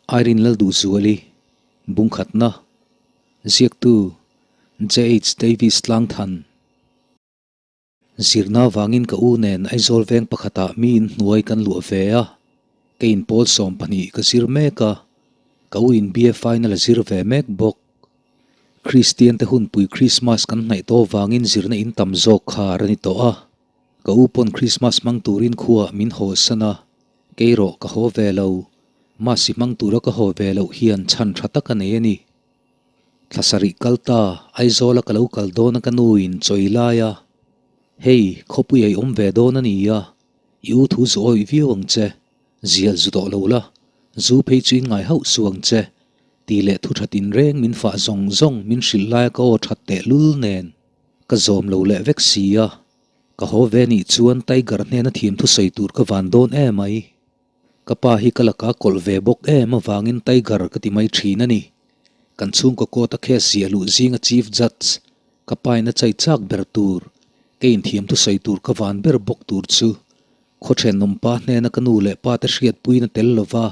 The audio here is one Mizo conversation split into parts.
Irene Lalduhzuali, Bungkhatna, Ziaktu, JH Davis Tlangthan. Zirna vangin ka u nen Aizawl veng pakhatah mi inhnuai kan luah ve a, ka inpawl 12 ka zir mek a, ka u in BA final a zir ve mek bawk. Kristian te hunpui Krismas kan hnaih tawh vangin zirna in tam zawk khar a ni tawh a, ka u pawn Krismas hmang turin khuaah min hawsan a, Kei rawh ka haw ve lo, Masi hmang tura ka haw ve loh hian chhan tha tak a nei a ni. Thla sarih kal ta, Aizawla ka lo kal dawn a ka nu in chawi lai a, Hei, khawpui a i awm ve dawn a ni a, i u thu zu awih viau ang che, zial zu tawh lo la, zu phei chu in ngai hauh suh ang che, tih leh thu tha tinreng min fah zawng zawng min hrilh laia ka aw that tehlul nen ka zawm lo leh vek si a. Ka haw ve nih chuan Tiger hnena thiam thusawi tur ka van dawn em ai. Ka pa hi ka laka kawlh ve bawk em avangin Tiger ka ti mai thin a ni. Kan chhungkaw court a case ziah luh zinga Chief Judge ka pa in a chai chak ber tur, ka inthiam thusawi tur ka van ber bawk tur chu khaw thenawmpa hnena ka nu leh pa te hriatpuiin a tel lova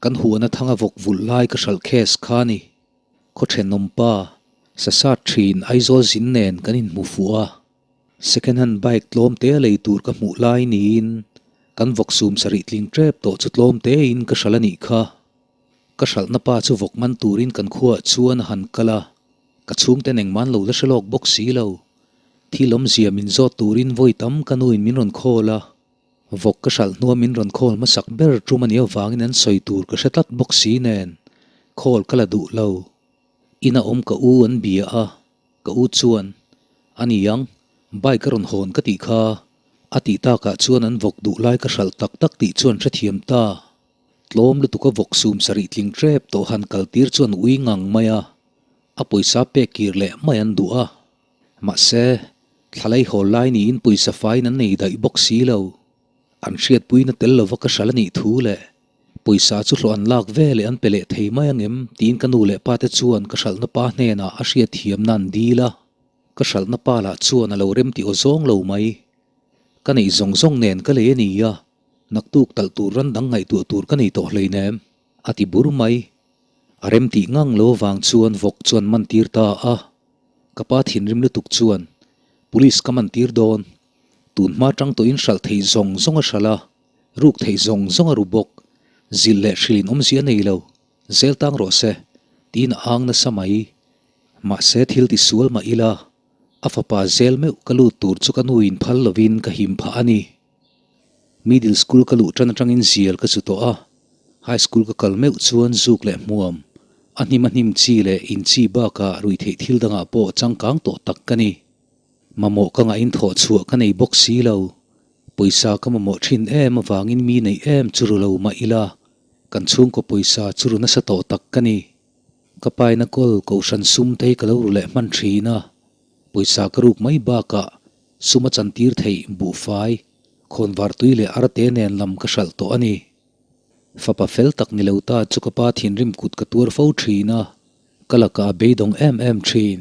kan huana thanga vawk vulh lai ka hralh case kha a ni. Khaw thenawmpa sasat thin Aizawl zin nen kan inhmu fuh a. Second hand bike tlawm te lei tur ka hmuh lai niin kan vawk sum sarih tling tep tawh chu tlawm tein ka hralh a nih kha. Ka hralhna pa chu vawk man turin kan khuaah chuan a han kal a, ka chhungten engmah an lo la hre lawk bawk si lo. Thil awmzia min zawt turin vawi tam ka nuin min rawn call a, vawk ka hralh hnua min rawn call hmasak ber tum a nih avangin an sawi tur ka hre tlat bawk si nen call ka la duh lo. Ina awm ka u an bia a, Ka u chuan, A ni ang, bike a rawn hawn ka tih kha. A tih takah chuan an vawk duh lai ka hralh tak tak tih chuan hrethiam ta. Tlawm lutuk a vawk sum sarih tling tep tawh han kal tir chuan ui ngang mai a, a pawisa pek kir leh mai an duh a. Mahse, thlalai hawl lai niin pawisa faiin an nei daih bawk si lo. An hriatpuina tel lova ka hralh a nih thu leh pawisa chu hlawh an lak ve leh an pe leh thei mai ang em tiin ka nu leh pa te chuan ka hralhna pa hnenah a hriatthiamna an dil a, ka hralhna pa lah chuan a lo rem tih aw zawng lo mai. Ka neih zawng zawng nen ka lei a ni a, naktuk talh tur ran dang ngaihtuah tur ka nei tawh hleinem, a ti bur mai. A rem tih ngang lo avang chuan vawk chuan man tir ta a, ka pa thinrim lutuk chuan Police ka man tir dawn. Tun hma tang tawhin hralh theih zawng zawng a hralh a, ruk theih zawng zawng a ru bawk. Zilh leh hrilhin awmzia a nei lo, zel tang rawh se, tiin a ang nasa mai. Mahse thil ti sual mah ila, a fapa zel meuh ka lut tur chu ka nuin phal lovin ka him phah a ni. Middle school ka luh tan atangin zial ka zu tawh a, high school ka kal meuh chuan zuk leh hmuam, a hnim a hnim chi leh inchi bakah ruihtheih thil dangah pawh changkang tawh tak ka ni. Mamawh ka ngahin thawh chhuah ka nei bawk si lo. Pawisa ka mamawh thin em avangin mi neih em chu ru lo mah ila, kan chhungkaw pawisa chu ru nasa tawh tak ka ni. Ka paina kawl kohhran sum te hi ka lo ru leh hman thin a, pawisa ka ruk mai bakah sum a chantir theih buhfai, khawnvar tui leh arte nen lam ka hralh tawh a ni. Fapa fel tak ni lo ta chu ka pa thinrim kut ka tuar fo thin a, ka lakah a beidawng em em thin.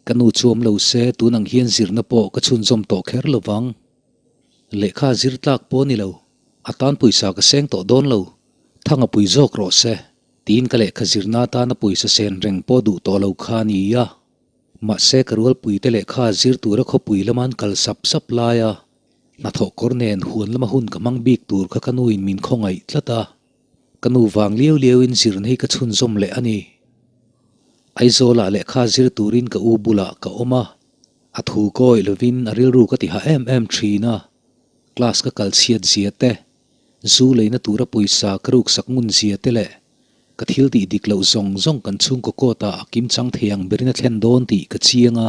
Ka nu chu awm lo se tun ang hian zirna pawh ka chhunzawm tawh kher lo vang. Lehkha zir tlak pawh ni lo, a tan pawisa ka seng tawh dawn lo, thang a pui zawk rawh se, tiin ka lehkha zirna atana pawisa sen reng pawh duh tawh lo kha a ni a. Mahse ka rualpuite lehkha zir tura khawpui lama an kal sap sap lai a, hnathawh kawr nen huan lama hun ka hmang bik tur kha ka nuin min khawngaih tlat a. Ka nu vang liau liauin zirna hi ka chhunzawm leh a ni. Aizawlah lehkha zir turin ka u bulah ka awm a, a thu ka awih lovin a rilru ka ti hah em em thin a, class ka kal chhiat zia te, zu leina tura pawisa ka ruksak ngun zia te leh ka thil tih dik loh zawng zawng kan chhungkaw court ah a kimchang thei ang berin a thlen dawn tih ka chiang a.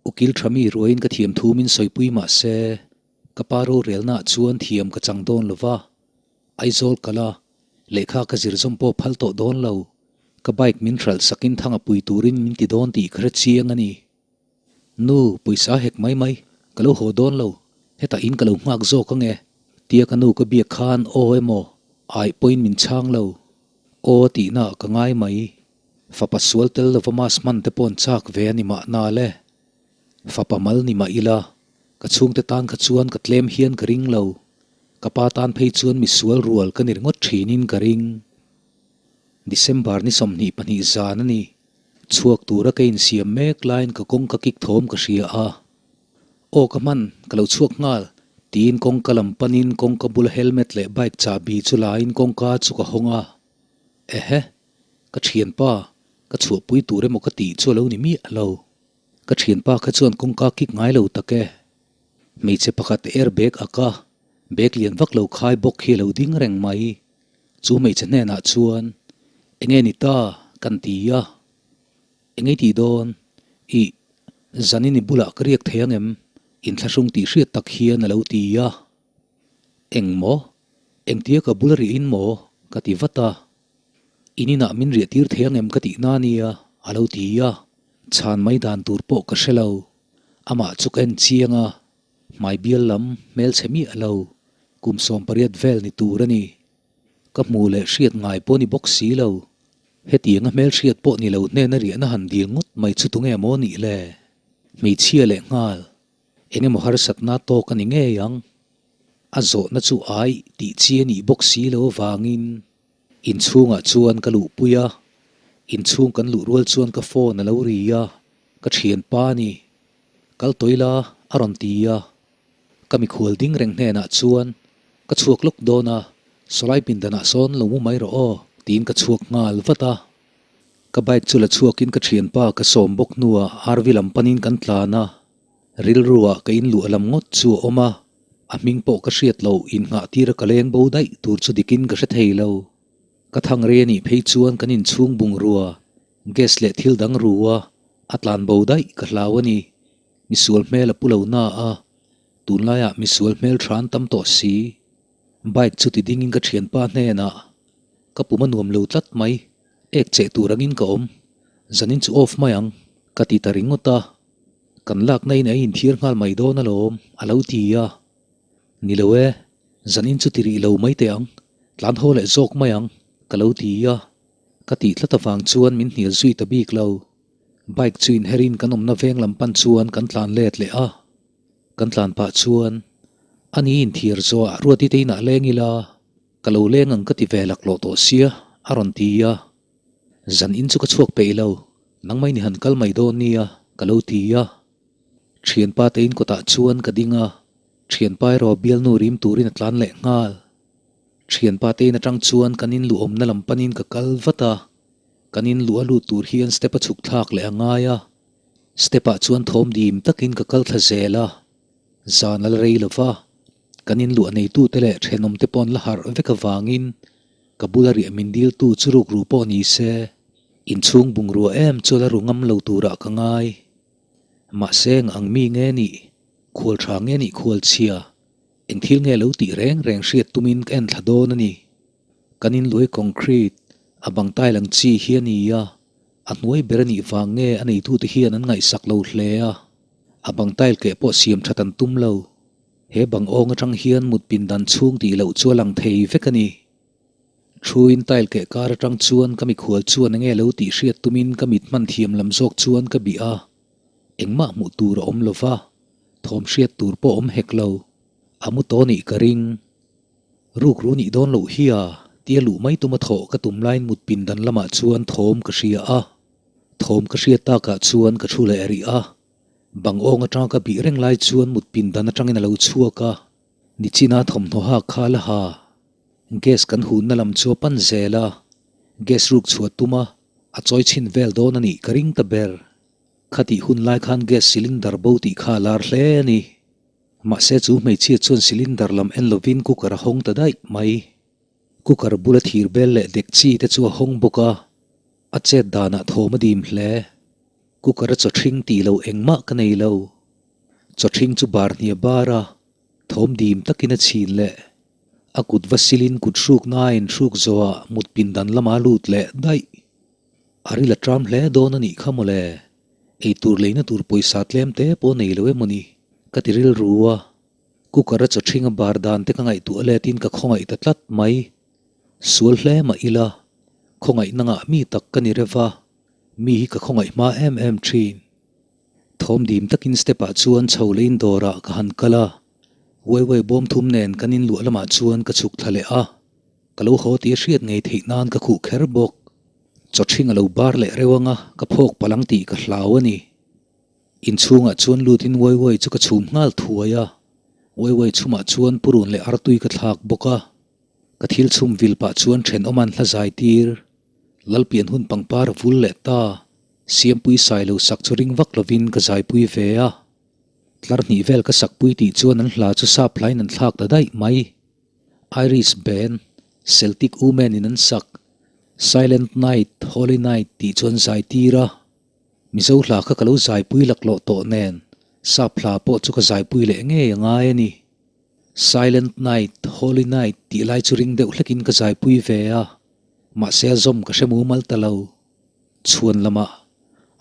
Ukil tha mi ruaiin ka thiam thu min sawipui mah se, ka pa rorelnaah chuan thiam ka chang dawn lo va. Aizawl kal a, lehkha ka zir zawm pawh phal tawh dawn lo. Ka bike min hralh sakin thang a pui turin min ti dawn tih ka hre chiang a ni. Nu, pawisa hek mai mai, ka lo haw dawn lo, hetah in ka lo nghak zawk ang e, tia ka nu ka biak khan aw emaw, aih pawhin min chhang lo. Aw tihna ah ka ngai mai. Fapa sual tel lova mask hman te paw'n chak ve a ni mahna le. Fapa mal ni mah ila, ka chhungte tan kha chuan ka tlem hian ka ring lo. Ka pa tan phei chuan misual rual ka ni ringawt thinin ka ring. December ni 22 zan a ni. Chhuak tura ka insiam mek laiin ka kawngka kik thawm ka hria a. Aw ka hman, ka lo chhuak nghal, tiin kawngka lam panin kawngka bula helmet leh bike chahbi chu laiin kawngka chu ka hawng a. Ehe, ka thianpa, ka chhuahpui tur emaw ka tih chu a lo ni miah lo. Ka thianpa kha chuan kawngka kik ngai lo tak e. Hmeichhe pakhat air bag ak a, bag lian vak lo khai bawk hi a lo ding reng mai. Chu hmeichhe hnenah chuan, Enge ni ta? kan ti a. Enge i tih dawn? Ih, zanin i bulah ka riak thei ang em? Inthlahrung tih hriat tak hian a lo ti a. Eng maw? Engtia ka bula riah in maw? ka ti vat a. In inah min riah tir thei ang em ka tih na nia, a lo ti a. Chhan mai dan tur pawh ka hre lo. Amah chu ka en chiang a, hmai bial lam hmelchhe miah lo, kum 18 vel ni tur a ni. Ka hmu leh hriat ngai pawh ni bawk si lo. Hetianga hmelhriat pawh ni lo hnena riahna han dil ngawt mai chu tunge maw nih le? Hmeichhia leh nghal, eng emaw harsatna tawk a ni ngei ang. A zawhna chu ai tih chi a nih bawk si lo avangin inchhungah chuan ka luhpui a, inchhung kan luh rual chuan ka phone a lo ri a, ka thianpa a ni. Kal tawih la a rawn ti a. Ka mikhual ding reng hnenah chuan ka chhuak lawk dawn a, sawlai pindanah sawn lo mu mai rawh aw tiin ka chhuak nghal vat a. Ka bike chu la chhuakin ka thianpa ka sawm bawk hnuah RV lam panin kan tlan a, rilruah ka inluah lam ngawt chu a awm a, a hming pawh ka hriat loh innghah tira ka leng bo daih tur chu dikin ka hre thei lo. Ka thang rei anih phei chuan kan inchhung bungrua, gas leh thil dang ru a, a tlan bo daih ka hlau a ni. Misual hmel a pu lo na a, tunlaiah misual hmel tha an tam tawh si. Bike chu ti dingin ka thianpa hnenah, Ka pum a nuam lo tlat mai, ek cheh tur angin ka awm, zanin chu off mai ang, ka ti ta ringawt a. Kan lakna in a inthiar nghal mai dawn alawm, a lo ti a. Ni lo e, zanin chu ti rih lo mai teh ang, tlan haw leh zawk mai ang, ka lo ti a. Ka tih tlat avang chuan min hnial zui ta bik lo. Bike chu inherin kan awmna veng lam pan chuan kan tlan let leh a. Kan tlan pah chuan, A ni inthiar zawh ah Ruati te inah leng ila, ka lo leng ang ka ti ve laklawh tawh sia, a rawn ti a. Zan in chu ka chhuak peih lo, nangmah in i han kal mai dawn nia, ka lo ti a. Thianpa te in kawtah chuan ka ding a, thianpa erawh bialnu rim turin a tlan leh nghal. Thianpa te in atang chuan kan in luhawmna lam panin ka kal vat a. Kan in luh a lut tur hian step a chhuk thlak leh a ngai a, step ah chuan thawm dim takin ka kal thla zel a, zan a la rei lo va, kan in luah neitute leh thenawm te pawh an la harh vek avangin ka bula riah min diltu chu rukru pawh ni se, inchhung bungrua em chu a la ru ngam lo turah ka ngai. Mahse eng ang mi nge nih, khual tha nge nih khual chhia, eng thil nge lo tih reng reng hriat tumin ka en thla dawn a ni. Kan inluai concrete a bang tile ang chi hi a ni a, a hnuai ber a nih vang nge a neitute hian an ngaihsak lo hle a, a bang tile keh pawh siam that an tum lo. He bang awng atang hian mut pindan chhung tih loh chu a lang thei vek a ni. Thuin tile keh kar atang chuan ka mikhual chuan enge lo tih hriat tumin ka mit hman thiam lam zawk chuan ka bih a, engmah hmuh tur a awm lo va, thawm hriat tur pawh awm hek lo. A mu tawh nih ka ring. Rukru nih dawn loh hi a, tia luh mai tuma thawh ka tum laiin mut pindan lamah chuan thawm ka hria a. Thawm ka hriat takah chuan ka thu leh rih a. Bang awng atanga ka bih reng lai chuan mut pindan atangin a lo chhuak a. Nichina thawmhnaw hak kha la ha. Gas kan hunna lam chu a pan zel a. Gas ruk chhuah tuma a chawi chhin vel dawn a nih ka ring ta ber. Khatih hun lai khan gas cylinder bo tih kha a lar hle a ni. Mahse chu hmeichhia chuan cylinder lam en lovin cooker a hawng ta daih mai. Cooker bula thir bel leh dek chi te chu a hawng bawk a, a chet danah thawm a dim hle. Cooker a chaw ṭhing tih loh engmah ka nei lo. Chaw ṭhing chu bar hnia bar a, thawm dim takin a chhin leh. A kut va silin kut hruk nain hruk zawhah mut pindan lama lut leh daih. A ril a ṭam hle dawn a nih kha mawle. Eitur leina tur pawisa tlem te pawh nei lo emaw ni? Ka ti rilru a. Cooker a chaw ṭhing a bar dan te ka ngaihtuah letin ka khawngaih ta tlat mai. Sual hle mah ila, khawngaihna ngah mi tak ka ni reuh a, mi hi ka khawngaih hma em em ṭhin. Thawm dim takin step ah chuan chho leiin dawrah ka han kal a, Weiwei bawm thum nen kan inluah lamah chuan ka chhuk thla leh a, ka lo haw tih a hriat ngei theih nan ka khuh kher bawk. Chawṭhing a lo bar leh reuh anga ka phawk palh ang tih ka hlau a ni. Inchhungah chuan lutin Waiwai chu ka chhum nghal thuai a, Waiwai chhumah chuan purun leh artui ka thlak bawk a. Ka thil chhum vil pah chuan thenawm an hla zai tir. Lalpian hun pangpar a vul leh ta, Siampui sai lo sak chu ring vak lovin ka zaipui ve a. Tlar hnih vel ka sakpui tih chuan an hla chu sap hlain an thlak ta daih mai. Irish band Celtic Women in an sak Silent Night, Holy Night tih chu an zai tir a. Mizo hla kha ka lo zaipui laklawh tawh nen sap hla pawh chu ka zaipui leh ngei a ngai a ni. Silent Night, Holy Night tih lai chu ring deuh hlekin ka zaipui ve a, mahse a zawm ka hre mumal ta lo. Chhuan lamah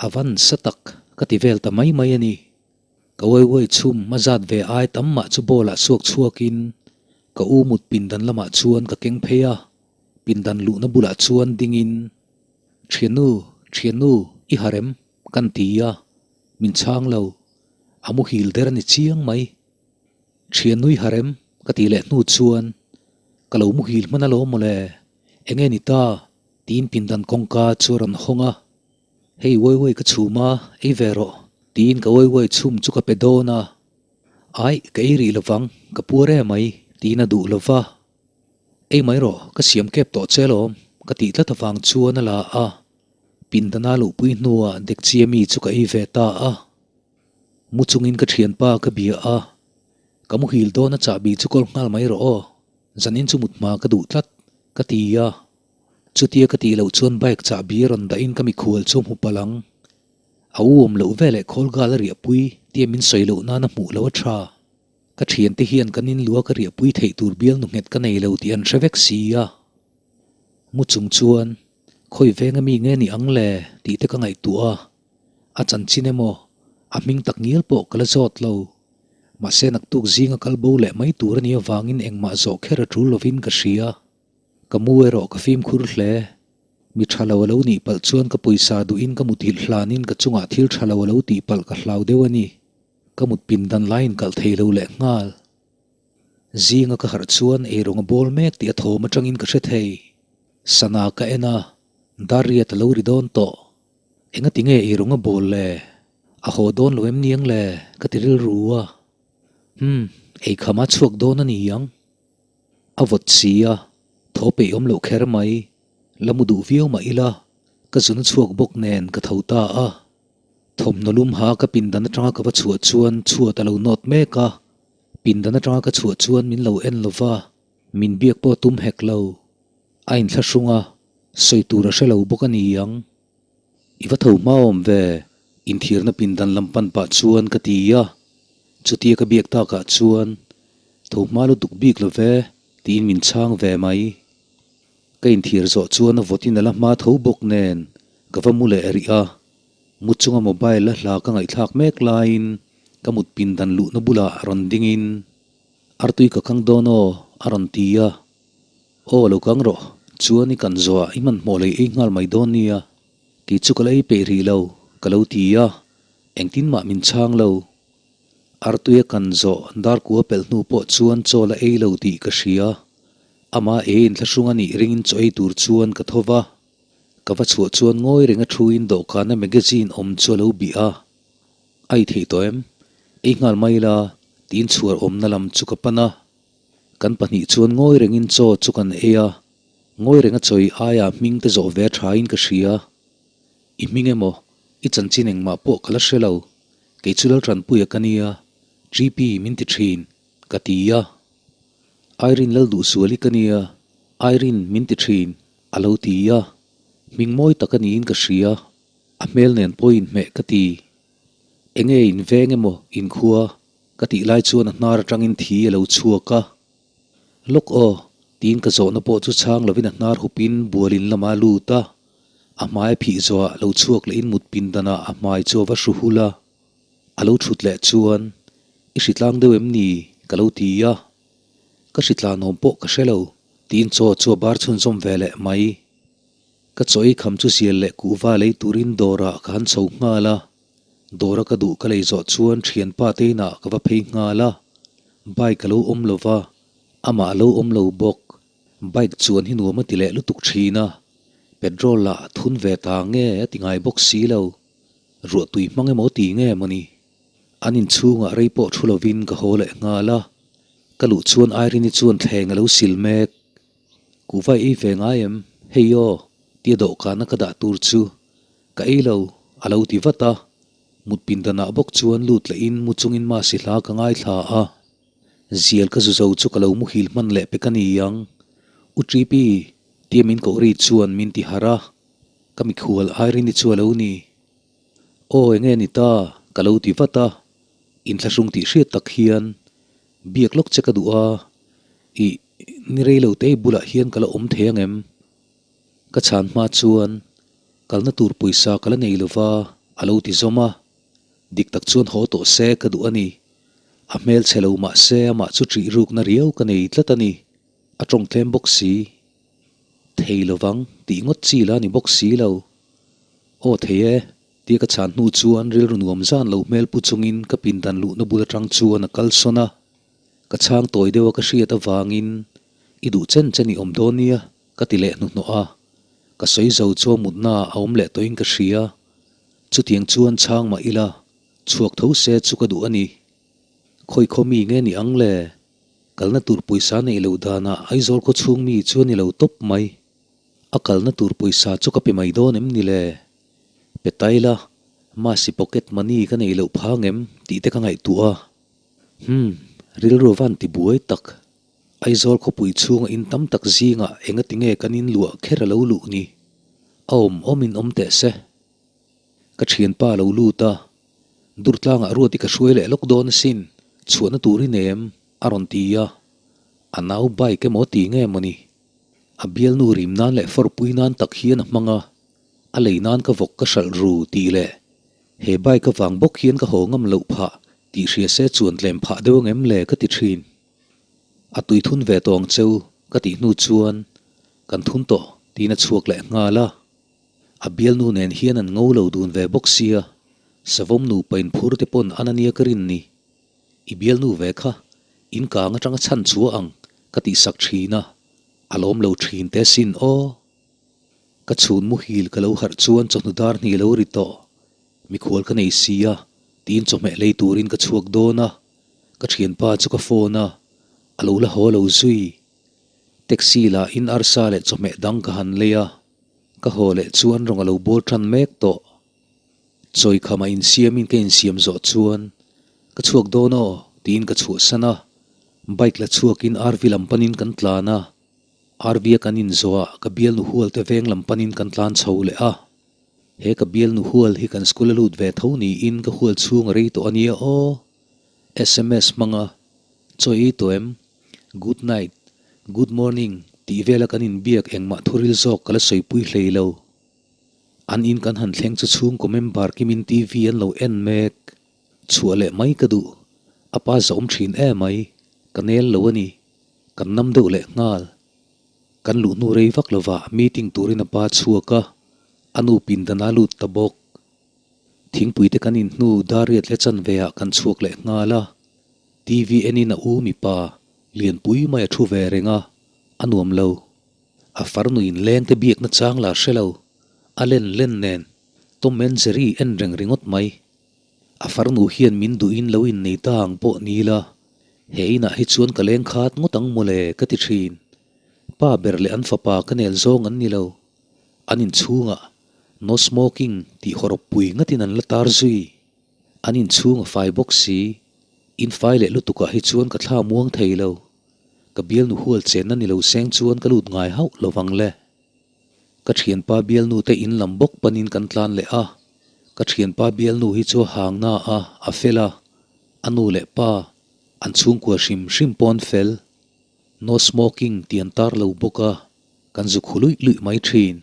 a van sa tak ka ti vel ta mai mai a ni. Ka uai uai chhum a zat ve ai tam mah chu ball ah suak chhuakin ka u mut pindan lamah chuan ka keng phei a, pindan luhna bulah chuan dingin, Thiannu, thiannu, i harh em? kan ti a, min chhang lo, a muhil der a ni chiang mai. Thiannu i harh em? ka tih leh hnu chuan, Ka lo muhil hman alawm mawle, enge ni ta? tiin pindan kawngka chu a rawn hawng a. Hei uai uai ka chhum a, ei ve rawh, tiin ka uai uai chhum chu ka pe dawn a. Aih, ka ei rih lovang, ka puar em mai, tiin a duh lova. Ei mai rawh, ka siam kep tawh che alawm, ka tih tlat avang chuan a la a. Pindana luhpui hnuah dekchia mi chu ka ei ve ta a. Mu chungin ka thianpa ka bia a, ka muhil dawn a chahbi chu kawl nghal mai rawh aw, zanin chu mut hma ka duh tlat, ka ti a. Chutia ka tih loh chuan bike chahbi a rawn dahin ka mikhual chu a hmu palh ang. A u awm loh veleh khawl gal a riahpui tia min sawi loh nana hmuh loh a tha. Ka thiante hian kan inlua ka riahpui theih tur bialnu nghet ka nei lo tih an hre vek si a. Mu chung chuan, Khawi veng ami nge ni ang le? tih te ka ngaihtuah a. A chanchin emaw, a hming tak ngial pawh ka la zawt lo. Mahse naktuk zinga kal bo leh mai tur a nih avangin engmah zawh kher a tul lovin ka hria. Ka mu erawh ka fimkhur hle. Mi tha lo a lo nih palh chuan ka pawisa duhin ka muthilh hlanin ka chungah thil tha lo a lo tih palh ka hlau deuh a ni. Ka mut pindan laiin kalh thei lo leh nghal. Zinga ka harh chuan eirawng a bawl mek tih a thawm atangin ka hre thei. Sana ka en a, dar riat a lo ri dawn tawh. Engati nge eirawng a bawl le? A haw dawn lo em niang le? Ka ti rilru a. Umm, eikham a chhuak dawn a ni ang. A vawt si a, thaw peih awm loh kher mai. La mu duh viau mah ila, ka zun a chhuak bawk nen ka tho ta a. Thawmhnaw lum ha ka pindan atanga ka va chhuah chuan chhuat a lo nawt mek a, pindan atanga ka chhuah chuan min lo en lo va, min biak pawh tum hek lo. A inthlahrung a, sawi tur a hre lo bawk a ni ang. I va tho hma awm ve, inthirna pindan lam pan pah chuan ka ti a. Chutia ka biak takah chuan, Tho hma lutuk bik lo ve, tiin min chhang ve mai. Ka inthir zawh chuan a vawtin a la hma tho bawk nen ka va mu leh rih a. Mu chunga mobile a hla ka ngaihthlak mek laiin ka mut pindan luhna bulah rawn dingin, Artui ka kang dawn aw, a rawn ti a. Aw lo kang rawh, chuan i kan zawhah i hmanhmawh lei ei nghal mai dawn nia, kei chu ka la ei peih rih lo, ka lo ti a, engtin mah min chhang lo. Artui a kan zawh dar kua pelh hnu pawh chuan chaw la ei lo tih ka hria, amah ei inthlahrung a nih ringin chaw ei tur chuan ka tho va, ka va chhuah chuan ngawi reng a thuin dawhkana magazine awm chu a lo bih a, A i theih tawh em? Ei nghal mai la, tiin chhuar awmna lam chu ka pan a. Kan pahnih chuan ngawi rengin chaw chu kan ei a, ngawi renga chawi aia hming te zawh ve a thain ka hria. I hming emaw, i chanchin engmah pawh ka la hre lo, kei chu Laltanpuia ka nia, GP min ti thin, ka ti a. Irene Lalduhsuali ka nia, Irene min ti thin, a lo ti a. Hming mawi tak a niin ka hria, a hmel nen pawh inhmeh ka ti. Enge inveng emaw inkhua? Ka tih lai chuan a hnar atangin thi a lo chhuak a. Lawk aw, tiin ka zawhna pawh chu chhang lovin a hnar hupin bualin lamah a lut a. A hmai a phih zawhah lo chhuak lehin mut pindanah a hmai chu a va hru hul a. A lo thut leh chuan, I hritlang deuh em ni? ka lo ti a. Ka hritlanawm pawh ka hre lo, tiin chaw chu a bar chhunzawm ve leh mai. Ka chaw ei kham chu zial leh kuhva lei turin dawrah ka han chho nghal a. Dawra ka duh ka lei zawh chuan thianpa te inah ka va phei nghal a, bike a lo awm lo va, amah a lo awm lo bawk. Bike chuan hi nuam a ti leh lutuk thin a. Petrol lah thun ve ta nge a ti ngai bawk si lo. Ruahtui hmang emaw ti nge mawni? An inchhungah rei pawh thu lovin ka haw leh nghal a. Ka luh chuan Irene-i chuan thleng a lo sil mek. Kuhva i ei ve ngai em? Hei aw, tia dawhkana ka dah tur chu ka ei lo, a lo ti vat a. Mut pindanah bawk chuan lut lehin mu chungin Masi hla ka ngaithla a. Zial ka zu zo chu ka lo muhil hman leh pek a ni ang. U Tripi, tia min koh ri chuan min ti harh a. Ka mikhual Irene-i chu a lo ni. Aw enge ni ta? Ka lo ti vat a. Inthlahrung tih hriat tak hian biak lawk che ka duh a, ih ni rei lo te i bulah hian ka la awm thei ang em? Ka chhan hma chuan kalna tur pawisa ka la nei lova a lo ti zawm a, dik tak chuan haw tawh se ka duh a ni. A hmel chhe lo mah se amah chu ṭih rukna riau ka nei tlat a ni, a ṭawng tlem bawk si. Thei lovang tih ngawt chi la ni bawk si lo. Aw thei e, tia ka chhan hnu chuan rilru nuam zan lo hmel pu chungin ka pindan luhna bul atang chuan a kal sawn a. Ka chhang tawi deuh a ka hriat avangin i duh chen chen i awm dawn nia ka ti leh hnuhnawh a. Ka sawi zo chu a mutna a awm leh tawhin ka hria. Chutiang chuan chhang mah ila chhuak tho se chu ka duh a ni. Khawi khaw mi nge ni ang le? Kalna tur pawisa neih loh danah Aizawl khaw chhung mi chu a ni lo tawp mai. A kalna tur pawisa chu ka pe mai dawn em ni le? Pe tai la, Masi pocket money ka neih loh phang em tih te ka ngaihtuah a. Hum, rilru van ti buai tak. Aizawl khawpui chhunga in tam tak zingah engati nge kan in luah kher a lo luh ni? A awm awmin awm teh se. Ka thianpa a lo lut a, Durtlangah ruat i ka hruai leh lawk dawn asin, chhuahna tur i nei em? a rawn ti a. A nau bike emaw ti nge mawni? A bialnu rim nan leh fawrpui nan tak hian a hmang a, a lei nan ka vawk ka hralh ru tih leh he bike avang bawk hian ka haw ngam loh phah tih hria se chuan tlem phah deuh ang em le ka ti thin. A tui thun ve tawh ang cheu ka tih hnu chuan kan thun tawh tiin a chhuak leh nghal a. A bialnu nen hian an ngo lo dun ve bawk sia, savawm nupa inphur te pawn an ania ka rin ni. I bialnu ve kha in kang atanga chhan chhuah ang ka tihsak thin a, a lawm lo thin te sin aw. Ka chhun muhil ka lo harh chuan chawhnu dar hnih lo ri tawh. Mikhual ka nei sia tiin chawhmeh lei turin ka chhuak dawn a, ka thianpa chu ka phone a, a lo la haw lo zui. Taxi lah in arsa leh chawhmeh dang ka han lei a, ka haw leh chuan rawng a lo bawl tan mek tawh. Chawikhama insiamin ka insiam zawh chuan ka chhuak dawn aw tiin ka chhuahsan a, bike la chhuakin RV lam panin kan tlan a, RV a kan inzawh ah ka bialnu hual te veng lam panin kan tlan chho leh a. He ka bialnu hual hi kan school a lut ve tho niin ka hual chhung a rei tawh a nia aw. Sms hmanga chaw ei tawh em? Good night, good morning tih vela kan inbiak engmah thuril zawk ka la sawipui hlei lo. An in kan han thleng chu chhungkaw member kimin TV an lo en mek. Chhuah leh mai ka duh. A pa zawm thin e mai. Ka nel lo a ni. Kan nam deuh leh nghal. Kan luh hnu rei vak lovah meeting turin a pa chhuak a, a nu pindan a lut ta bawk. Thingpui te kan in hnu dariat leh chanve ah kan chhuak leh nghal a. TV enin a u mipa lianpui mai a thu ve reng a, a nuam lo. A farnu inleng te biakna chang la hre lo, a len len nen Tom and Jerry en reng ringawt mai. A farnu hian min duhin lo innei ta ang pawh ni la, he inah hi chuan ka leng khat ngawt ang mawle ka ti thin. Pa ber leh an fapa ka nel zawng an ni lo. An inchhungah No smoking tih hawrawp pui ngatin an la tar zui. An inchhung a fai bawk si, in fai leh lutukah hi chuan ka thla muang thei lo. Ka bialnu hual chenna ni lo seng chuan ka lut ngai hauh lo vang le. Ka thianpa bialnu te in lam bawk panin kan tlan leh a, ka thianpa bialnu hi chu a hang na a, a fel a, a nu leh pa, an chhungkua hrim hrim pawn fel. No smoking tih an tar lo bawk a, kan zu khu luih luih mai thin.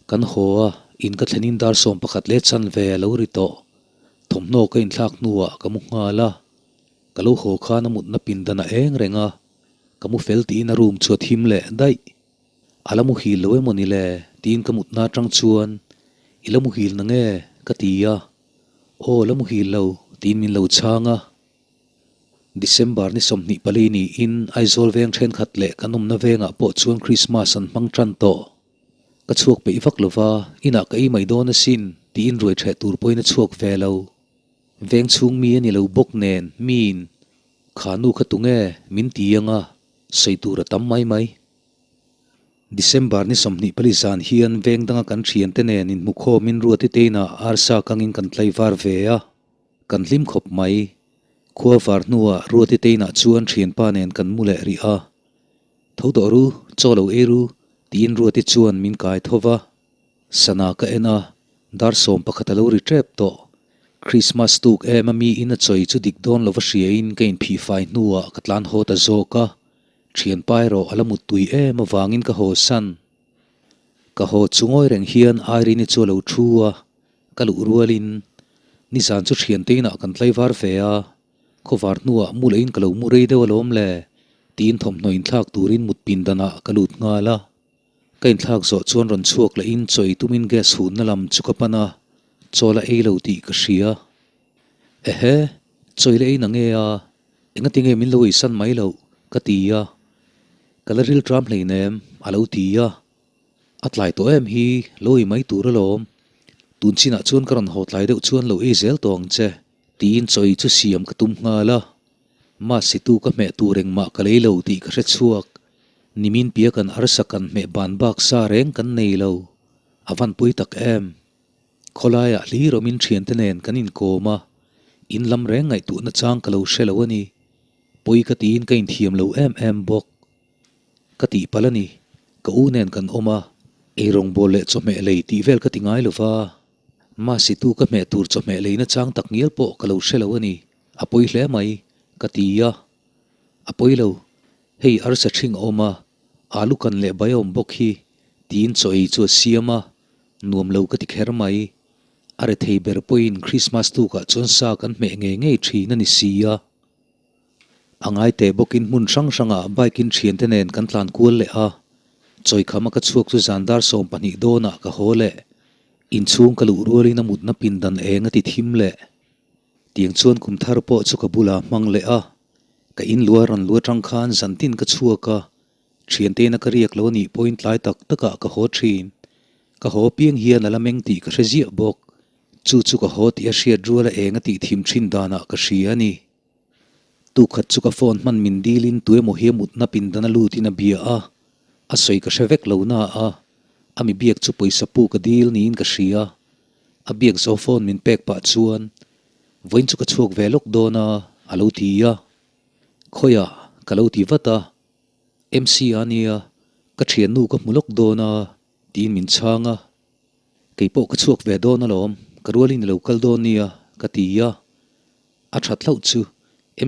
Kan haw a, in ka thlenin dar 11 leh chanve a lo ri tawh. Thawmhnaw ka inthlak hnuah ka mu nghal a. Ka lo haw khan a mutna pindan a eng reng a, ka mu fel tiin a room chu a thim leh daih. A la muhil lo emaw ni le? tiin ka mutna atang chuan, I la muhil na nge? ka ti a. Aw, la muhil lo, tiin min lo chhang a. December ni 24 niin Aizawl veng thenkhat leh kan awmna vengah pawh chuan Christmas an hmang tan tawh. Ka chhuak peih vak lo va, inah ka ei mai dawn asin, tiin ruai ṭheh tur pawhin a chhuak ve lo. Veng chhung mi a ni lo bawk nen, miin, Kha nu kha tunge? min ti ang a, sawi tur a tam mai mai. December ni 24 zan hian veng danga kan thiante nen inhmukhawmin Ruati te inah arsa kangin kan tlaivar ve a, kan hlim khawp mai. Khua var hnuah Ruati te inah chuan thianpa nen kan mu leh rih a. Tho tawh ru, chaw lo ei ru, tiin Ruati chuan min kai tho va. Sana ka en a, dar 11 a lo ri tep tawh. Krismas tuk em a miin a chawi chu dik dawn lova hriain ka inphihfai hnuah ka tlan haw ta zawk a. Thianpa erawh a la muttui em avangin ka haw san. Ka haw chu ngawi reng hian Irene-i chu a lo thu a, ka luh rualin nizan chu thiante inah kan tlaivar ve a, khawvar hnuah mu lehin ka lo mu rei deuh alawm le tiin thawmhnaw inthlak turin mut pindanah ka lut nghal a. Ka inthlak zawh chuan rawn chhuak lehin chawi tumin gas hunna lam chu ka pan a, chaw la ei lo tih ka hria. Ehe, chawi la ei na nge a? Engati nge min lo eisan mai loh? ka ti a. Ka la ril tram hleinem, a lo ti a. A tlai tawh em hi, lo ei mai tur alawm. Tun chinah chuan ka rawn haw tlai deuh chuan lo ei zel tawh ang che, tiin chawi chu siam ka tum nghal a. Mahse tu ka hmeh tur engmah ka lei lo tih ka hre chhuak. Nimin pia kan arsa kan hmeh ban bak sa reng kan nei lo. A van pui tak em? Khawlaiah hlir awmin thiante nen kan inkawm a, in lam reng ngaihtuahna chang ka lo hre lo a ni. Pawi ka tiin ka inthiam lo em em bawk. Ka tihpalh a ni, ka u nen kan awm a, eirawngbawl leh chawhmeh lei tih vel ka ti ngai lo va. Mahse tu ka hmeh tur chawhmeh leina chang tak ngial pawh ka lo hre lo a ni, a pawi hle mai, ka ti a. A pawi lo, hei arsa ṭhing a awm a, alu kan leh bai a awm bawk hi, tiin chaw ei chu a siam a. Nuam lo ka ti kher mai. A rethei ber pawhin Christmas tukah chuan sa kan hmeh ngei ngei thin a ni si a. A ngai teh bawkin hmun hrang hrangah bike in thiante nen kan tlan kual leh a. Chawikhama ka chhuak chu zan dar 12 dawnah ka haw leh. Inchhung ka luh rualin a mutna pindan eng a ti thim leh. Tiang chuan kum thar pawh chu ka bulah hmang leh a. Ka in lua rawn lu atang khan zantin ka chhuak a. Thianteina ka riak lo anih pawhin tlai tak takah ka haw thin. Ka haw piang hian a la meng tih ka hre ziah bawk. Chu chu ka haw tih a hriat ruala eng a tih thim thin danah ka hria a ni. Tukhat chu ka phone hman min dilin tuemaw hi a mutna pindan a lutin a bia a, a sawi ka hre vek lo na a, a mi biak chu pawisa pu ka dil niin ka hria. A biak zo phone min pek pah chuan, Vawiin chu ka chhuak ve lawk dawn a, a lo ti a. Khawiah ka lo ti vat a. MC a nia, ka thiannu ka hmu lawk dawn a, tiin min chhang a. Kei pawh ka chhuak ve dawn alawm, ka rualin i lo kal dawn nia, ka ti a. A that hlauh chu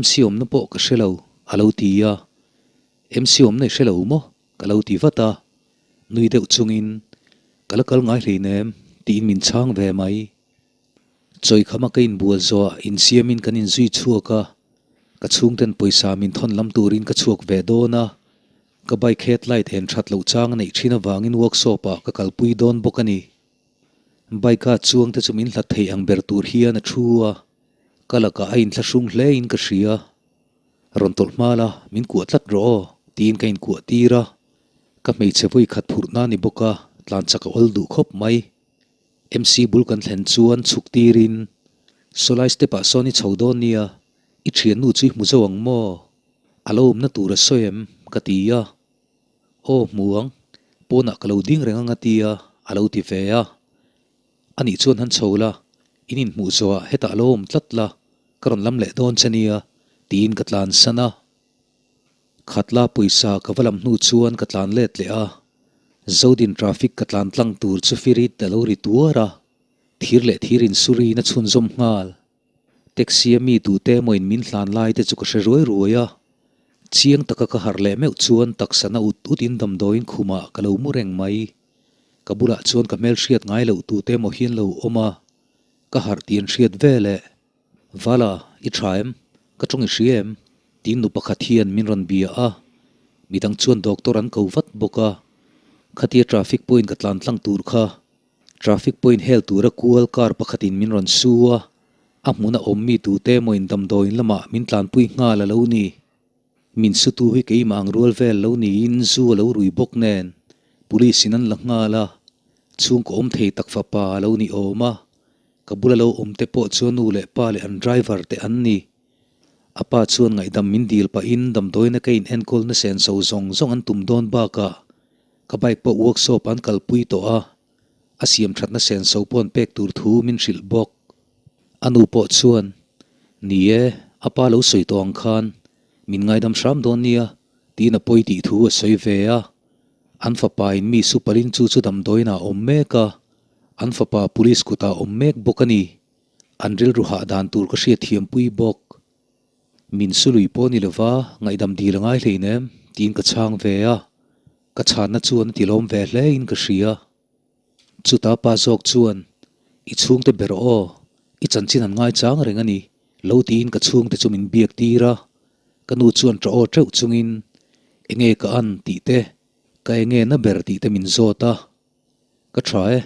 MC awmna pawh ka hre lo, a lo ti a. MC awmna i hre lo maw? ka lo ti vat a. Nui deuh chungin, Ka la kal ngai hleinem, tiin min chhang ve mai. Chawikhama ka inbual zawhah insiamin kan inzui chhuak a, ka chhungten pawisa min thawn lam turin ka chhuak ve dawn a, ka bike headlight en that loh chang a neih thin avangin workshop ah ka kalpui dawn bawk a ni. Bike a chuang te chu min hlat thei ang ber tur hian a thu a, ka lakah a inthlahrung hle in ka hria. Rawn tawlh hma la, min kuah tlat rawh aw, tiin ka inkuah tir a, ka hmeichhe vawi khat phurhna a ni bawk a, tlan chak a awl duh khawp mai. MC bul kan thlen chuan chhuk tirin, Sawlai step ah sawn i chho dawn nia, i thiannu chu i hmu zo ang maw? A lo awmna tur a sawi em? ka ti a. Aw hmu ang, pawnah ka lo ding reng ang a ti a, a lo ti ve a. Anih chuan han chho la, in inhmuh zawhah hetah a lo awm tlat la, ka rawn lam leh dawn che nia, tiin ka tlansan a. Khatla pawisa ka va lam hnu chuan ka tlan let leh a, Zodin traffic ka tlan tlang tur chu firit a lo ri tuar a, thir leh thir insuriin a chhunzawm nghal. Taxi a mi tute emaw in min hlan lai te chu ka hre ruai ruai a, chiang taka ka harh leh meuh chuan taksa na ut ut in damdawiin khumah ka lo mu reng mai. Ka bulah chuan ka hmelhriat ngai loh tute emaw hian lo awm a, ka harh tih an hriat veleh. Vala, i tha em? Ka tawng i hria em? Tiin nu pakhat hian min rawn bia a, midang chuan doctor an ko vat bawk a. Khatia traffic point ka tlan tlang tur kha traffic point hel tura kual car pakhatin min rawn su a, a hmuna awm mi tute emaw in damdawiin lamah min tlanpui nghal a lo ni. Min sutu hi keimah ang rual vel lo niin zu a lo rui bawk nen police in an la nghal a. Chhungkaw awm thei tak fapa a lo ni awm a, ka bula lo awm te pawh chu a nu leh pa leh an driver te an ni. A pa chuan ngaihdam min dil pahin damdawiina ka in enkawlna senso zawng zawng an tum dawn bakah ka bike pawh workshop an kalpui tawh a, a siam thatna senso pawh an pek tur thu min hrilh bawk. A nu pawh chuan, Ni e, a pa lo sawi tawh ang khan min ngaidam hram dawn nia, tiin a pawi tih thu a sawi ve a. An fapa in mi supalin chu chu damdawiin ah a awm mek a, an fapa police kutah a awm mek bawk a ni. An rilru hah dan tur ka hriat thiampui bawk. Min sului pawh ni lova ngaihdam dil a ngai hlein em? tiin ka chhang ve a, ka chhanna chuan a tilawm ve hle in ka hria. Chuta pa zawk chuan, I chhungte ber aw, i chanchin an ngaichang reng a ni, lo tiin ka chhungte chu min biak tir a. Ka nu chuan ṭah aw ṭeuh chungin, Enge ka an tih te, ka enge na ber tih te min zawt a. Ka ṭha e,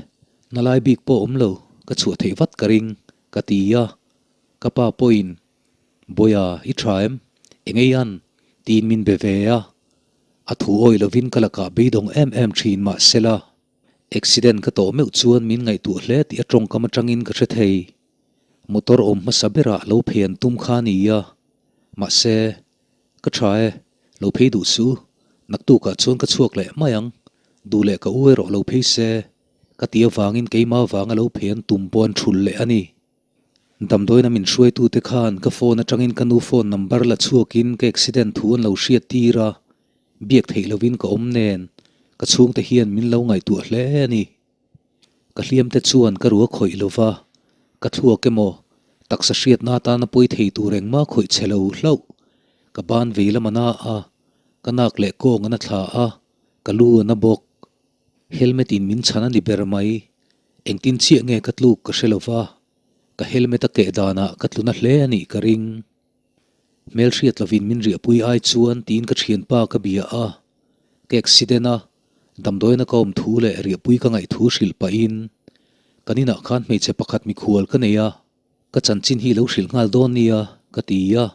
na lai bik pawh awm lo, ka chhuah theih vat ka ring, ka ti a. Ka pa pawhin, Bawiha, i ṭha em? Enge i an? tiin min be ve a. A thu awih lovin ka lakah beidawng em em ṭhin mahsela, accident ka tawh meuh chuan min ngaihtuah hle tih a ṭawngkam aṭangin ka hre thei. Motor awm hmasa berah lo phei an tum kha a ni a, mahse, ka ṭha e, lo phei duh suh, naktukah chuan ka chhuak leh mai ang, duh leh ka u erawh lo phei se, ka ti avangin keimah avanga lo phei an tum pawh an ṭhulh leh a ni. Damdawiina min hruaitute khan ka phone atangin ka nu phone number la chhuakin ka accident thu an lo hriat tir a, biak theih lovin ka awm nen ka chhungte hian min lo ngaihtuah hle a ni. Ka hliamte chuan ka rua khawih lova, ka thluak emaw taksa hriatna atana pawi thei tur engmah khawih che lo hlauh. Ka ban vei lam a na a, ka nak leh kawng a na thla a, ka lu a na bawk. Helmet in min chhan a ni ber mai. Engtin chiah nge ka tluk ka hre lova, ka helmet a keh danah ka tluna hle a nih ka ring. Hmelhriat lovin min riahpui ai chuan tiin ka thianpa ka bia a, ka accident a, damdawiina ka awm thu leh riahpui ka ngaih thu hrilh pahin kan inah khan hmeichhe pakhat mikhual ka nei a, ka chanchin hi lo hrilh nghal dawn nia ka ti a.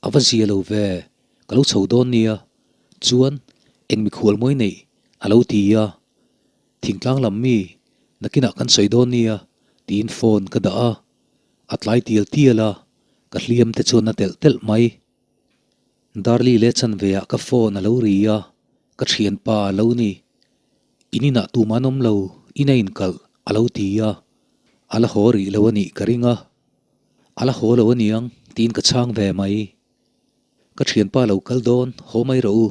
A va zia lo ve, ka lo chho dawn nia, chuan eng mikhual mawi neih a lo ti a, thingtlang lam mi nakinah kan sawi dawn nia tiin phone ka dah a, a tlai tial tial a, ka hliam te chuan a telh telh mai. Darli leh chanve ah ka phone a lo ri a, ka thianpa a lo ni. In inah tumah an awm lo, in a inkalh a lo ti a, a la haw rih lo a nih ka ring a. A la haw lo aniang tiin ka chhang ve mai. Ka thianpa lo kal dawn, haw mai rawh u,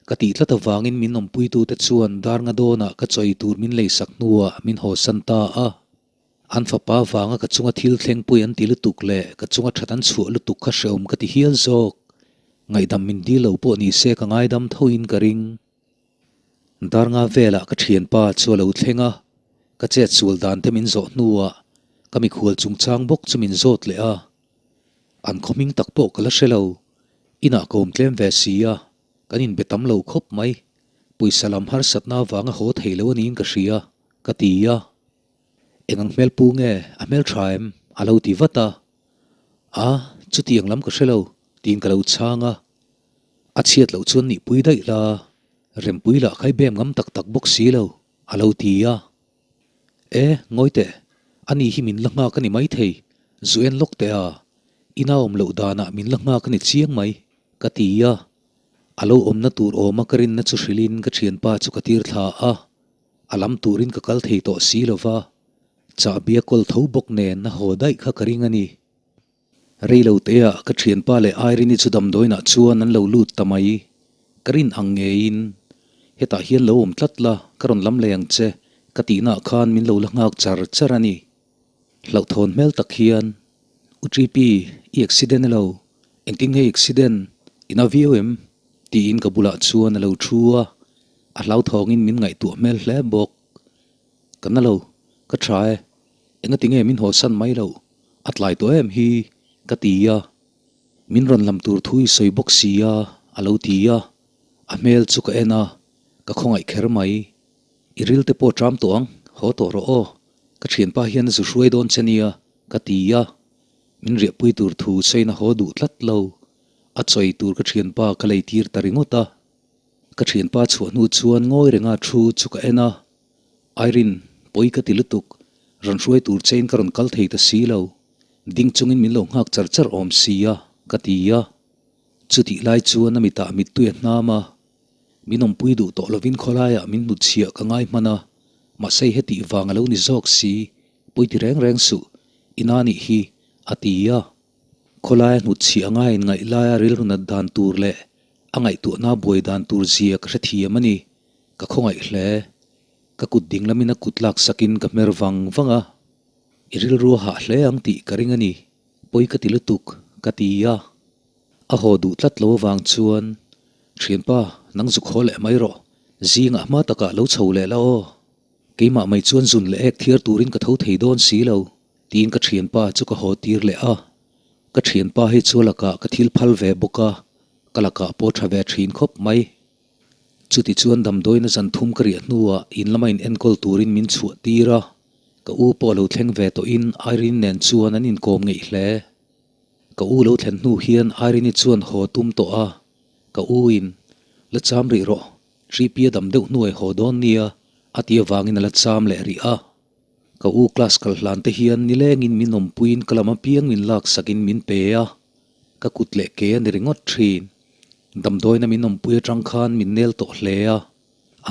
ka tih tlat avangin min awmpuitute chuan dar nga dawnah ka chawi tur min leisak hnuah min hawsan ta a. An fapa vanga ka chunga thil thlengpui an ti lutuk leh ka chunga that an chhuah lutuk kha hreawm ka ti hial zawk. Ngaihdam min dil lo pawh ni se ka ngaidam thoin ka ring. Dar nga velah ka thianpa chu a lo thleng a, ka chet sual dan te min zawh hnuah ka mikhual chungchang bawk chu min zawt leh a. An khaw hming tak pawh ka la hre lo, inah ka awm tlem ve si a, kan inbe tam lo khawp mai. Pawisa lam harsatna avanga haw thei lo a niin ka hria, ka ti a. Eng ang hmel pu nge a hmel tha em? a lo ti vat a. A, chutiang lam ka hre lo, tiin ka lo chhang a. A chhiat loh chuan nihpui daih la, rempui lah khai bem ngam tak tak bawk si lo, a lo ti a. E, ngawi teh, ani hi min la nghak a ni maithei, zu en lawk teh a, ina awm loh danah min la nghak a ni chiang mai, ka ti a. A lo awmna tur awma ka rinna chu hrilhin ka thianpa chu ka tir thla a. A lam turin ka kal thei tawh si lova, chahbi a kawl tho bawk nen a haw daih kha ka ring a ni. Rei lo teah ka thianpa leh Irene-i chu damdawiinah chuan an lo lut ta mai. Ka rin ang ngeiin, Hetah hian lo awm tlat la, ka rawn lam leh ang che, ka tihnaah khan min lo la nghak char char a ni. Hlauhthawn hmel tak hian, U Ṭipi, i accident elo? Engtin nge i accident? I na viau em? Tiin ka bulah chuan a lo thu a, a hlauthawngin min ngaihtuah hmel hle bawk. Ka na lo, ka tha e, engati nge min hawsan mai loh, a tlai tawh em hi, ka ti a. Min rawn lam tur thu i sawi bawk si a, a lo ti a. A hmel chu ka en a, ka khawngaih kher mai. I ril te pawh ṭam tawh ang, haw tawh rawh aw, ka ṭhianpa hian a zu hruai dawn che nia, ka ti a. Min riahpui tur thu sawiin a haw duh tlat lo. A chawi tur ka thianpa ka lei tir ta ringawt a. Ka thianpa chhuah hnu chuan ngawi renga thu chu ka en a. Irene, pawi ka ti lutuk, rawn hruai tur chein ka rawn kal thei ta si lo, ding chungin min lo nghak char char awm si a, ka ti a. Chutih lai chuan a mitah mittui a hnam a, min awmpui duh tawh lovin khawlaiah min hnutchhiah ka ngai hman a, mahse hetih vang a lo ni zawk si, pawi ti reng reng suh, i na nih hi, a ti a. Khawlaia hnutchhiah a ngaiin ngaih laia rilru nat dan tur leh a ngaihtuahna buai dan tur zia ka hrethiam a ni. Ka khawngaih hle. Ka kut ding lamin a kut lak sakin ka hmer vang vang a. I rilru a hah hle ang tih ka ring a ni. Pawi ka ti lutuk, ka ti a. A haw duh tlat lo avang chuan, Thianpa, nang zuk haw leh mai rawh. Zingah hma takah lo chho leh la aw. Keimah mai chuan zun leh ek thiar turin ka tho thei dawn si lo, tiin ka thianpa chu ka haw tir leh a. Ka thianpa hi chu a lakah ka thil phal ve bawk a, ka lakah pawh tha ve thin khawp mai. Chutichuan damdawiina zan thum ka riah hnuah in lama in enkawl turin min chhuah tir a, ka u pawh a lo thleng ve tawhin Irene nen chuan an inkawm ngeih hle. Ka u lo thlen hnu hian Irene-i chuan haw tum tawh a, ka u in, La cham rih rawh, Tripi a dam deuh hnuai haw dawn nia, a ti avangin a la cham leh rih a. Ka u class kal hlan te hian nilengin min awmpuiin ka lam apiang min laksakin min pe a, ka kut leh ke a ni ringawt thin. Damdawiina min awmpui atang khan min nel tawh hle a,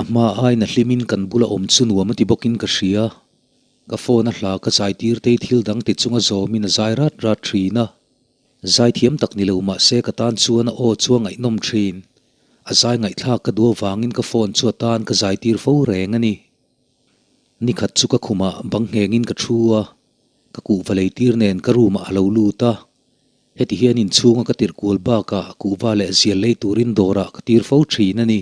a hma aiin a hlimin kan bula awm chu nuam a ti bawkin ka hria. Ka phone a hla ka zai tir tei thil dang ti chunga zawmin a zai rat rat thin a. Zai thiam tak ni lo mah se ka tan chuan a aw chu a ngaihnawm thin. A zai ngaihthlak ka duh avangin ka phone chu a tan ka zai tir fo reng a ni. Nikhat chu ka khumah bang nghengin ka thu a, ka kuhva lei tir nen ka room ah a lo lut a. Heti hian inchhunga ka tirh kual bakah kuhva leh zial lei turin dawrah ka tir fo thin a ni.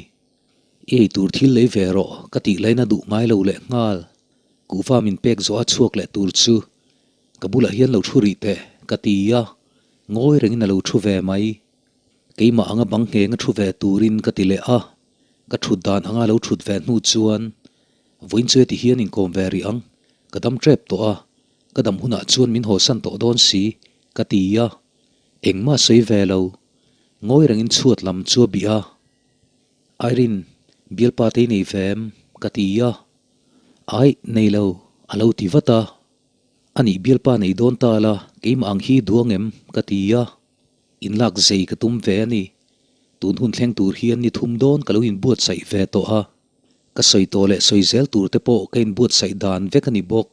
I ei tur thil lei ve rawh ka tih lain a duh ngai lo leh nghal. Kuhva min pek zawh a chhuak leh tur chu ka bulah hian lo thu rih teh ka ti a, ngawi rengin a lo thu ve mai. Keimah anga bang ngheng a thu ve turin ka ti leh a, ka thut dan anga lo thut ve hnu chuan vawiin chu heti hian inkawm ve rih ang, ka dam tep tawh a, ka dam hunah chuan min hawsan tawh dawn si ka ti a, engmah sawi ve lo, ngawi rengin chhuat lam chu a bih a. Irene, bialpa te i nei ve em? ka ti a, Aih, nei lo, a lo ti vat a, Anih bialpa nei dawn ta la, keimah ang hi duang em? ka ti a. Inlak zei ka tum ve a ni. Tun hun thleng tur hian ni thum dawn ka lo inbuatsaih ve tawh a. Ka sawi tawh leh sawi zel tur te pawh ka inbuatsaih dan vek a ni bawk.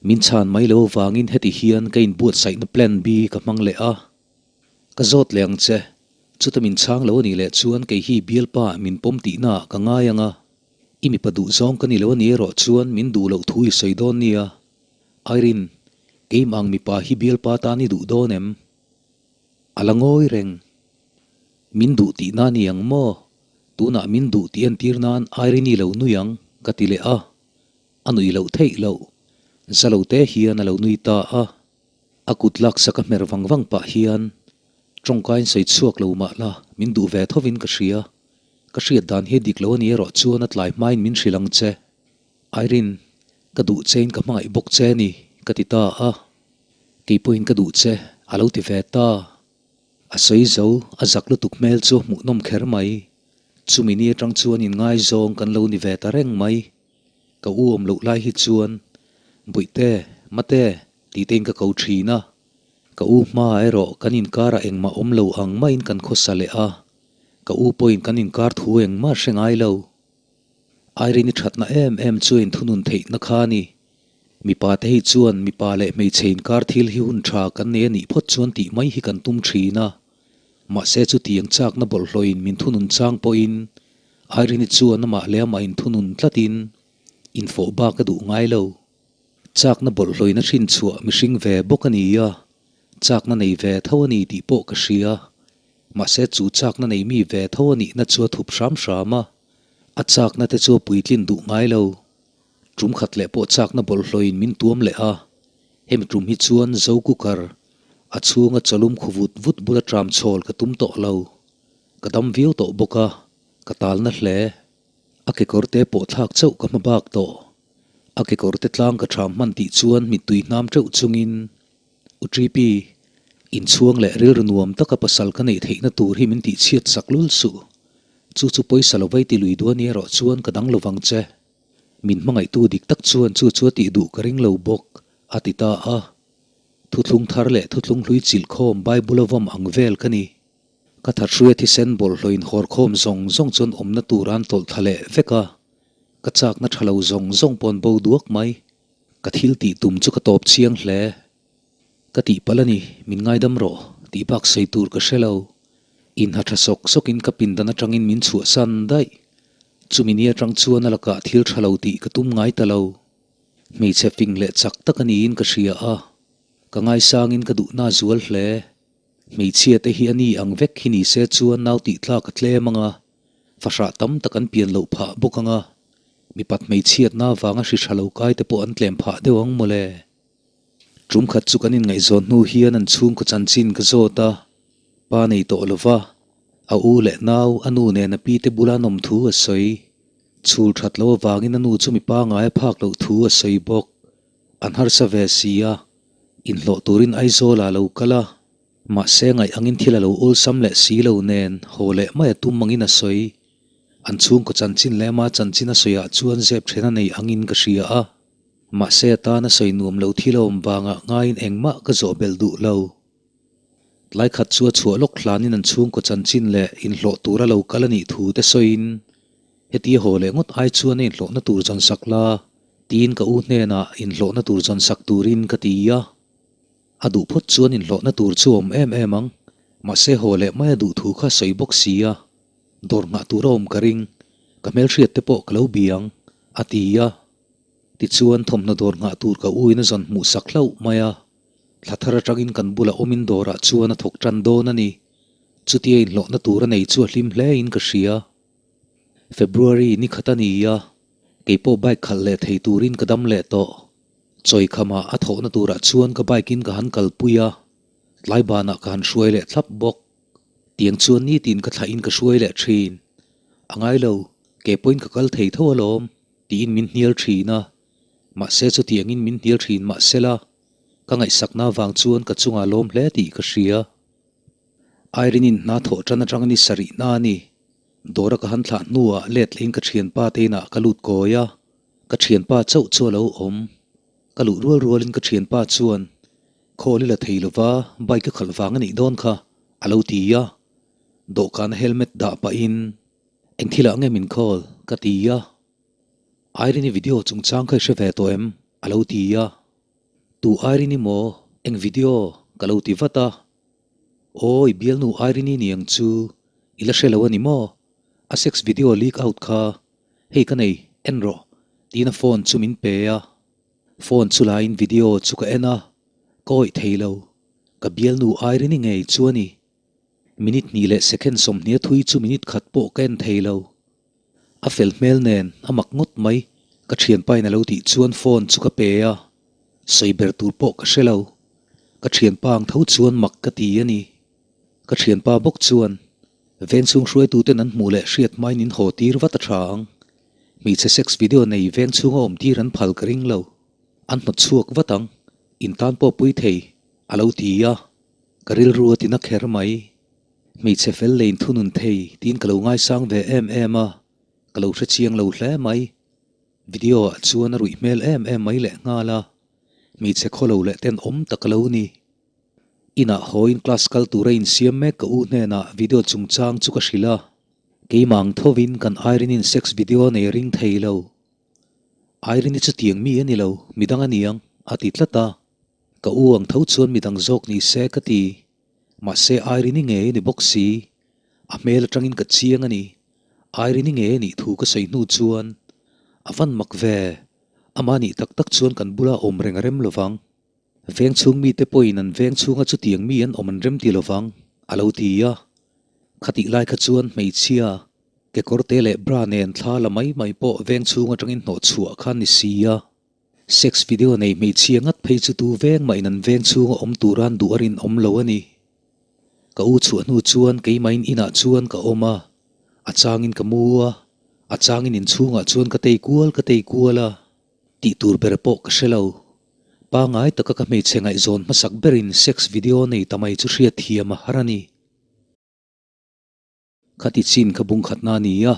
Min chhan mai lo avangin heti hian ka inbuatsaihna plan B ka hmang leh a. Ka zawt leh ang che. Chuta min chhang lo a nih leh chuan kei hi bialpa min pawm tihna ah ka ngai ang a. I mipa duh zawng ka ni lo a ni erawh chuan min duh loh thu i sawi dawn nia. Irene, keimah ang mipa hi bialpa tan i duh dawn em? A la ngawi reng. Min duh tihna a ni ang maw? Tunah min duh tih entir nan Irene-i lo nui ang, ka ti leh a. A nui loh theih loh. Za lo te hian a lo nui ta a. A kut laksak a hmer vang vang pah hian tawngkain sawi chhuak lo mah la, min duh ve thovin ka hria. Ka hriat dan hi a dik lo a ni erawh chuan a tlai hmain min hrilh ang che. Irene, ka duh chein ka hmangaih bawk che a ni, ka ti ta a. Kei pawhin ka duh che, a lo ti ve ta. A sawi zo, a zak lutuk hmel chu a hmuhnawm kher mai. Chumi ni atang chuan inngaizawng kan lo ni ve ta reng mai. Ka u awm loh lai hi chuan, Bawihte, Mate, tih tein ka ko thin a. Ka u hmaah erawh kan inkarah engmah awm lo ang maiin kan khawsa leh a. Ka u pawhin kan inkar thu engmah hre ngai lo. Irene-i thatna em em chu a inthunun theihna kha a ni. Mipa te hi chuan mipa leh hmeichhe inkar thil hi hun tha kan nei a nih phawt chuan tih mai hi kan tum thin a. Mahse chutiang chakna bawlhhlawhin min thunun chang pawhin Irene-i chuan amah leh amah inthunun tlatin infawh bak a duh ngai lo. Chakna bawlhhlawin a hrin chhuah mihring ve bawk a ni a, chakna nei ve tho a ni tih pawh ka hria. Mahse chu chakna nei mi ve tho a nihna chu a thup hram hram a, a chakna te chu a puitlin duh ngai lo. Tum khat leh pawh chakna bawlhhlawhin min tuam leh a, hemi tum hi chuan zo cooker a chhunga chawlum khu vut vut bula tram chhawl ka tum tawh lo. Ka dam viau tawh bawk a, ka talna hle. A kekawr te pawh thlak chauh ka hma bak tawh. A kekawr te tlang ka tham hman tih chuan mittui hnam teuh chungin U Tripi, inchhuang leh rilru nuam taka pasal ka neih theihna tur hi min tihchhiat sak lul suh. Chu chu pawisa lo vai ti lui duh a ni erawh chuan ka dang lovang che. Min hmangaihtu dik tak chuan chu chu a tih duh ka ring lo bawk, a ti ta a. Thuthlung thar leh thuthlung hlui chilh khawm Bible a vawm ang vel ka ni. Ka thathruia thisen bawlhhlawh inhawrkhawm zawng zawng chuan awmna tur an tawlh thla leh vek a, ka chakna tha lo zawng zawng pawh an bo duak mai. Ka thil tih tum chu ka tawp chiang hle. Ka tihpalh a ni, min ngaidam rawh, tih bak sawi tur ka hre lo. Inha tha sawk sawkin ka pindan atangin min chhuahsan daih. Chumi ni atang chuan a lakah thil tha lo tih ka tum ngai ta lo. Hmeichhe fing leh chak tak a niin ka hria a, ka ngaisangin ka duhna zual hle. Hmeichhia te hi a ni ang vek hi ni se chuan nau tih tlak a tlem ang a, fahrah tam tak an pian loh phah bawk ang a, mipat hmeichhiatna avanga hri tha lo kai te pawh an tlem phah deuh ang mawle. Tum khat chu kan inngaihzawn hnu hian an chhungkaw chanchin ka zawt a, pa nei tawh lo va, a u leh nau a nu nen a pi te bula an awm thu a sawi. Chhul that loh avangin a nu chu mipa ngai a phak loh thu a sawi bawk. An harsa ve si a, inhlawh turin Aizawl ah lo kal a, mahse ngaih angin thil a lo awlsam leh si lo nen haw leh mai a tum angin a sawi. An chhungkaw chanchin leh ama chanchin a sawiah chuan zep then a nei angin ka hria a, mahse a tana sawi nuam lo thil a awm vangah ngaiin engmah ka zawh belh duh lo. Tlai khat chu a chhuah lawk hlanin an chhungkaw chanchin leh inhlawh tura lo kal a nih thu te sawiin, Heti haw leh ngawt ai chuan a inhlawhna tur zawn sak la, tiin ka u hnenah inhlawhna tur zawn sak turin ka ti a. A duh phawt chuan inhlawhna tur chu awm em em ang, mahse haw leh mai a duh thu kha sawi bawk si a, dawr nghah tur a awm ka ring, ka hmelhriat te pawh ka lo bi ang, a ti a. Tichuan thawmhnaw dawr nghah tur ka u in a zawn hmuh sak hlauh mai a, thla thar atangin kan bulah awmin dawrah chuan a thawk tan dawn a ni. Chutia inhlawhna tur a nei chu a hlim hle in ka hria. February ni khat a ni a, kei pawh bike khalh leh thei turin ka dam leh tawh. Chawikhamah a thawhna turah chuan ka bike in ka han kalpui a, tlai banah ka han hruai leh thlap bawk. Tiang chuan nitin ka thlahin ka hruai leh thin. A ngai lo, ke pawhin ka kal thei tho alawm, tiin min hnial thin a. Mahse chutiangin min hnial thin mahsela, ka ngaihsakna avang chuan ka chungah lawm hle tih ka hria. Irene in hna thawh tan atang ni sarihna a ni. Dawra ka han thlah hnuah let lehin ka thianpa te inah ka lut kawi a, ka thianpa chauh chu a lo awm. Ka luh rual rualin ka thianpa chuan, Khawl i la thei lova, bike a khalh vang a nih dawn kha, a lo ti a. Dawhkana helmet dah pahin, Eng thilah nge min call? ka ti a. Irene-i video chungchang kha i hre ve tawh em? a lo ti a. Tu Irene-i maw? Eng video? ka lo ti vat a. Awi, bialnu Irene-i ni ang chu i la hre lo a ni maw? A sex video leak out kha hei ka nei, en rawh, tiin a phone chu min pe a. Phone chu laiin video chu ka en a, ka awih thei lo. Ka bialnu Irene-i ngei chu a ni. Minute hnih leh second sawmhnih a thui chu minute khat pawh ka en thei lo. A fel hmel nen a mak ngawt mai, ka thianpa in a lo tih chuan phone chu ka pe a, sawi ber tur pawh ka hre lo. Ka thianpa ang tho chuan mak ka ti a ni. Ka thianpa bawk chuan vengchhung hruaituten an hmuh leh hriat hmain in haw tir vat a tha ang. Hmeichhe sex video nei vengchhunga awm tir an phal ka ring lo. An hnawt chhuak vat ang, in tan pawh pui thei, a lo ti a. Ka rilru a ti na kher mai. Hmeichhe fel leh inthunun thei tiin ka lo ngaisang ve em em a, ka lo hrechiang lo hle mai. Video ah chuan a ruih hmel em em mai leh nghal a, hmeichhe khaw lo leh ten awm tak a lo ni. Inah hawiin class kal tura insiam mek ka u hnenah video chungchang chu ka hrilh a, keimah ang thovin kan Irene-in sex video a nei ring thei lo. Irene-i chutiang mi a ni lo, midang a niang, a ti tlat a. Ka u ang tho chuan midang zawk ni se ka ti. Mahse Irene-i ngei a ni bawk si. A hmel atangin ka chiang a ni. Irene-i ngei a nih thu ka sawi hnu chuan a van mak ve. Amah nih tak tak chuan kan bula awm reng a rem lovang. Veng chhung mite pawhin an veng chhunga chutiang mi an awm an rem ti lovang, a lo ti a. Khatih lai kha chuan hmeichhia, kekawrte leh bra nen thla la mai mai pawh veng chhung atangin hnawh chhuah kha ni si a. Sex video nei hmeichhia ngat phei chu tu veng mahin an veng chhunga awm tura an duh a rinawm lo a ni. Ka u chhuah hnu chuan keimahin inah chuan ka awm a, a changin ka mu a, a changin inchhungah chuan ka tei kual ka tei kual a, tih tur ber pawh ka hre lo. Pangai taka ka hmeichhe ngaihzawn hmasak berin sex video nei ta mai chu hriatthiam a har a ni. Khati chin kha bung khatna a ni a,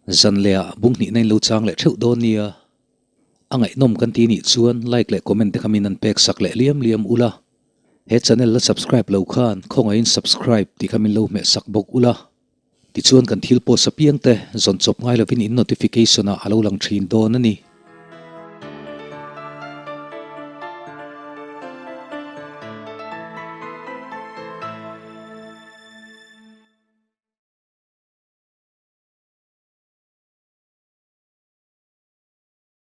zan lehah bung hnihna in lo chang leh theuh dawn nia. A ngaihnawm kan ti nih chuan like leh comment te kha min an pek sak leh liam liam ula. He channel la subscribe lo khan khawngaihin subscribe tih kha min lo hmeh sak bawk ula. Tichuan kan thil post apiang te zawn chawp ngai lovin in notification ah a lo lang thin dawn a ni.